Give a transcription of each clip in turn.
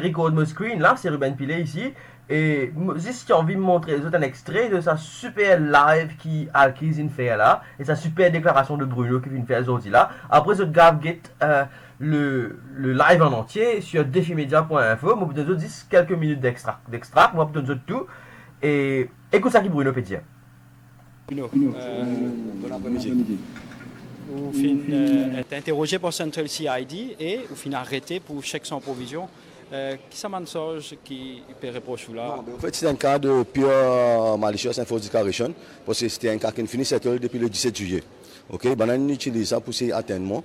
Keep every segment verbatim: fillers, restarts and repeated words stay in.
record mo screen la, se Ruben Pillay isi, e mo, zis ti anvi montre zot enn extre de sa siper live ki Alkiz inn fer la, e sa siper deklarasion de Bruno ki finn fer zordi la. Apre zot kav get, euh, le, le live an antie sur defimedia pwin info. Mo pou donn zot zis kelke minit d'extra, d'extra, mo pou donn zot tou. E ekout sa ki Bruno pe dir. Bruno, euh, bon apremidi. Ou finn, euh, et interroge par Central C I D e ou finn arete pou chek san provizion. Euh, ki sa bann sarz ki pe repros ou la? Non, be, anfet, se enn ka de pure malicious and false declaration, parski se enn ka ki finn fini settle depi le diset zilie. Ok, bannla inn itiliz sa pou sey atenn mwa.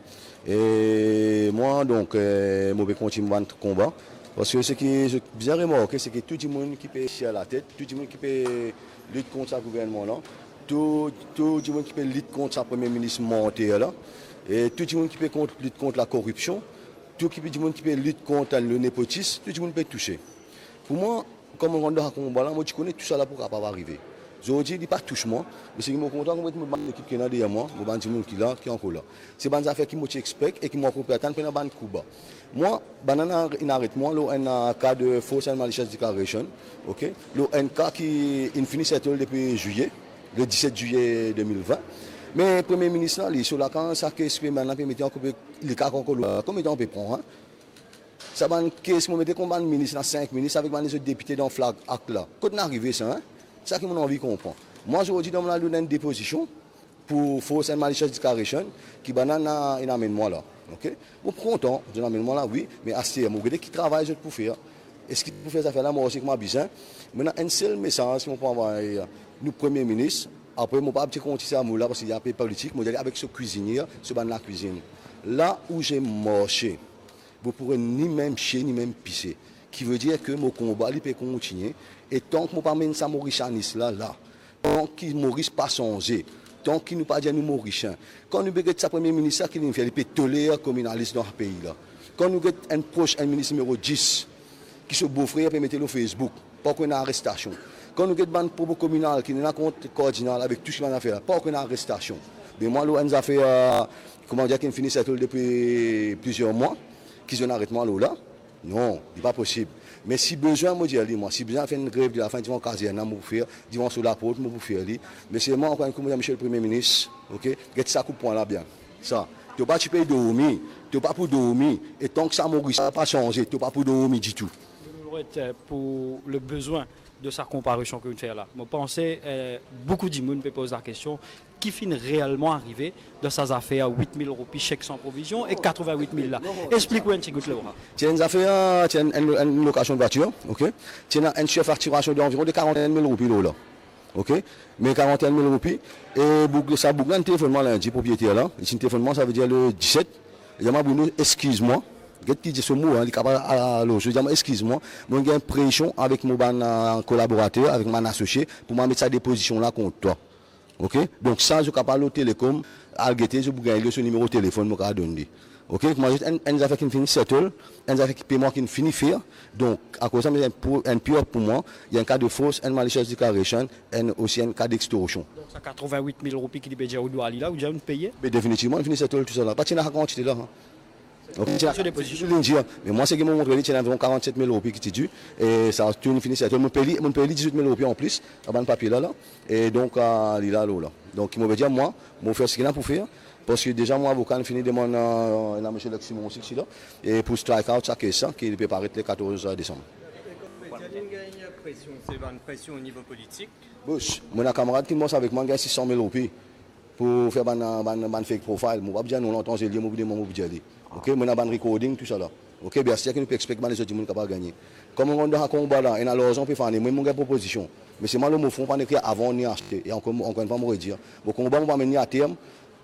E mwa, donk, euh, mo pe kontign bann konba. Parski seki zot bizin remarke, seki tou dimoun ki pe sir latet, tou dimoun ki pe lit kont sa gouvernman la, tou, tou dimoun ki pe lit kont sa premie minis manter la, e tou dimoun ki pe kont, lit kont lakoripsion, tou ki, dimoun ki pe lit kont le nepotis, tou dimoun pe touse. Pou mwa, kan mo rant dan sa konba la, mo ti kone tousala pou kapav arive. Zordi, li pa tous mwa, me seki mo kontan, mo met mo bann lekip ki ena deryer mwa, mo bann dimoun ki la, ki ankor la. Se bann zafer ki mo ti expect e ki mo ankor pe atann, pena bann kouba. Mwa, bannla inn aret mwa lor enn, euh, ka de false and malicious declaration, ok? Lor enn ka ki inn fini settle depi zilie, le diset zilie de mil vin. Me premie minis la, li, so lakan, sa kes ki bannla pe mete ankor pe, li ka ankor lor, konbien tan pe pran, hein? Sa bann kes mo mete kouma bann minis la, sink minis avek bann lezot depite dan Flag Act la. Kot inn arive sa, hein? Sa ki mo anvi konpran. Mwa, zordi, dan mo la donn enn depozision pou false and malicious declaration ki bannla inn amenn mwa la. Ok? Mo kontan, zot amenn mwa la, wi, me aster, mo gete ki travay zot pou fer. Eski pou fer zafer la, mo osi kouma bizin. Mo ena enn sel mesaz ki mo pou anvoy nou premie minis. Apre, mo pa abitie kontign sa mo la, parski li ape politik, mo dir li avek so kwizinie, so bann lakwizinn. Là où j'ai marché, vous pourrez ni même chier, ni même pisser. Ki vedir ke mo konba, li pe kontigne. E tank mo pa amenn sa Morisianis la, la, tank ki Moris pa sanze, tank ki nou pa dir nou Morisien, kan nou pe get sa premie minis la, ki li fer, li pe toler kominalis dan sa pei la. Kan nou get enn pros, enn minis nimero dis, ki so bofrer pe mete lor Facebook, pa ankor ena arestasion. Kan nou get bann propo kominal ki ena kont kardinal avek tou sa bann zafer la, pa ankor ena arestasion. Me mwa, lor enn zafer, euh, kouma dir, ki finn fini settle depi plizier mwa, ki zot inn aret mwa lor la. Non, li pa posib. Me si bizin, mo dir li, mwa, si bizin fer enn grev de lafin divan kazern la, mo pou fer, divan so laport, mo pou fer li. Me selman, ankor enn kou, mo dir, Misie le Premie Minis, ok, get sa koupwin la bien. Sa, to pa ti pe dormi, to pa pou dormi, e tank sa Moris la pa sanze, to pa pou dormi ditou. Lorette, euh, pour le besoin de sa konparision ki ou fer la, mo panse, euh, boukou dimoun pe poz lakestion, ki finn reelman arive dan sa zafer wit mil roupi sek san provizion e katrevinwit mil la? Explik ou enn ti gout, Laura. Ti ena enn zafer, ti ena enn, enn, enn lokasion de vwatir, ok? Ti ena enn surfaktirasion de anviron de karant-e-enn mil roupi lor la. Ok? Me karant-e-enn mil roupi. E boug, sa boug la inn telefonn mwa lindi, propriyeter la. Li ti inn telefonn mwa, savedir le diset. Li dir mwa, "Bruno, eskiz mwa." Get ki dir so mo, hein, li kapav al lor so. Li dir mwa, "Eskiz mwa, mo gagn presion avek mo bann, euh, kolaborater, avek bann asosie, pou mwa met sa depozision la kont twa." Ok? Donk sa, zot kapav al lor Telecom, al gete, zot pou gagn li so nimero telefonn, mo kapav donn li. Ok? Kouma dir, enn, enn zafer ki finn fini settle, enn zafer ki pe mwa ki finn fini fer. Donk, akoz sa, me enn pou, enn pir pou mwa, li enn ka de false and malicious declaration, enn osi enn ka d'extorsion. Donk sa katrevinwit mil roupi ki li pe dir ou dwa li la, ou dir ou peye? Me definitivman, li fini settle tousala. Pa ti ena sa kantite la, hein. Ok, ti ena, so depozision. Li dir, me mwa, seki mo montre li, ti ena anviron karant-set mil roupi ki ti di, e sa tou finn fini settle. Mo pey li, mo pey li dizwit mil roupi anplis, sa bann papie la, la. E donk, euh, li la lor la. Donk, mo pe dir mwa, mo fer seki ena pou fer, parski deza mo avoka inn fini demann, euh, ena misie Lex Simon osi ki ti la, e pou strike out sa kes la, ki li pe paret le katorz desanm. Prezidan, nou gagn presion, se bann presion o nivo politik. Bos, mo ena kamarad ki mars avek mwa, gagn sis san mil roupi pou fer bann, bann, bann fake profile. Mo pa pou dir non, lontan zot li, mo pou dir, mo pou dir li. Ok, mo ena bann recording, tousala. Ok, bien sir ki nou pe expect bann lezot dimoun kapav gagne. Kan mo rann dan sa konba la, ena larzan pe fane, mwa mo gagn propozision. Me selman lor mo fron, pa ena ekrir avan ni aste. E ankor, ankor enn fwa, mo redir, mo konba, mo pou amenn li aterm,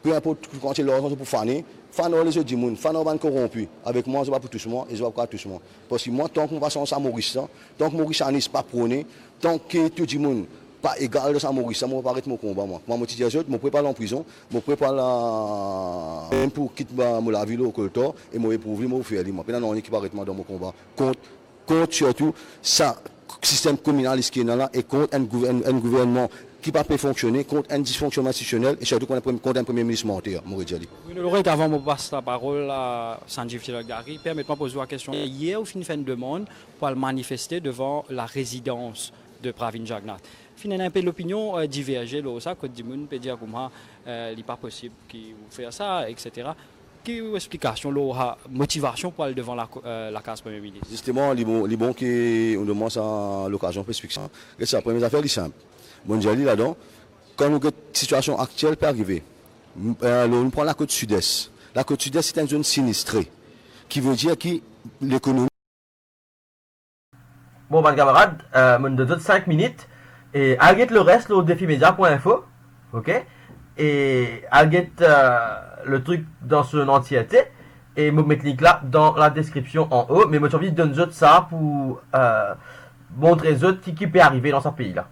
pe inport kouma ti larzan zot pou fane, fane ar lezot dimoun, fane ar bann koronpi. Avek mwa, zot pa pou tous mwa, e zot pa pou kapav tous mwa. Parski mwa, tank mo pa sanz sa Moris la, tank Morisianis pa prone, tank tou dimoun pa egal dan sa Moris la, mo pa aret mo konba, mwa. Kouma mo ti dir zot, mo pre pou al an prizon, mo pre pou al, mem pou kit mo lavi lor koltar, e mo eprouv li, mo fer li, mwa. Pena nanye ki pou aret mwa dan mo konba kont, kont sirtou sa sistem kriminalis ki ena la, e kont enn gouv-, enn, enn gouvernman ki pa pe fonksione, kont enn disfonksionnman institisionel e sirtou kont enn prem-, kont enn Premie Minis manter, mo redir li. Bruno Laurette, avan mo pas laparol a Sanjeev Tilakdari, permet mwa poz ou la kestion. Yer ou finn fer enn demann pou al manifeste devan larezidans de Pravind Jugnauth. Finn ena enpe lopinion, eh, diverze lor sa, kot dimoun pe dir kouma, eh, li pa posib ki ou fer sa, et cetera. Ki ou explikasion lor sa motivasion pou al devan la, eh, lakaz Premie Minis? Zisteman, li bon, li bon ki ou donn mwa sa lokazion pou explik sa. Get sa, premie zafer, li sinp. Mo dir li ladan, kan nou get sitiasion aktiel pe arive, m-, eh, nou pran lakot Sides. Lakot Sides, se enn zonn sinistre, ki ve dir ki lekonomi Bon, bann kamarad, eh, mo donn zot sink minit e al get leres lor defimedia pwin info, ok? E al get, eh, le trik dan son antierte e mo met link la dan ladeskripsion anlo, me mo ti anvi donn zot sa pou, eh, montre zot ki, ki pe arive dan sa pei la.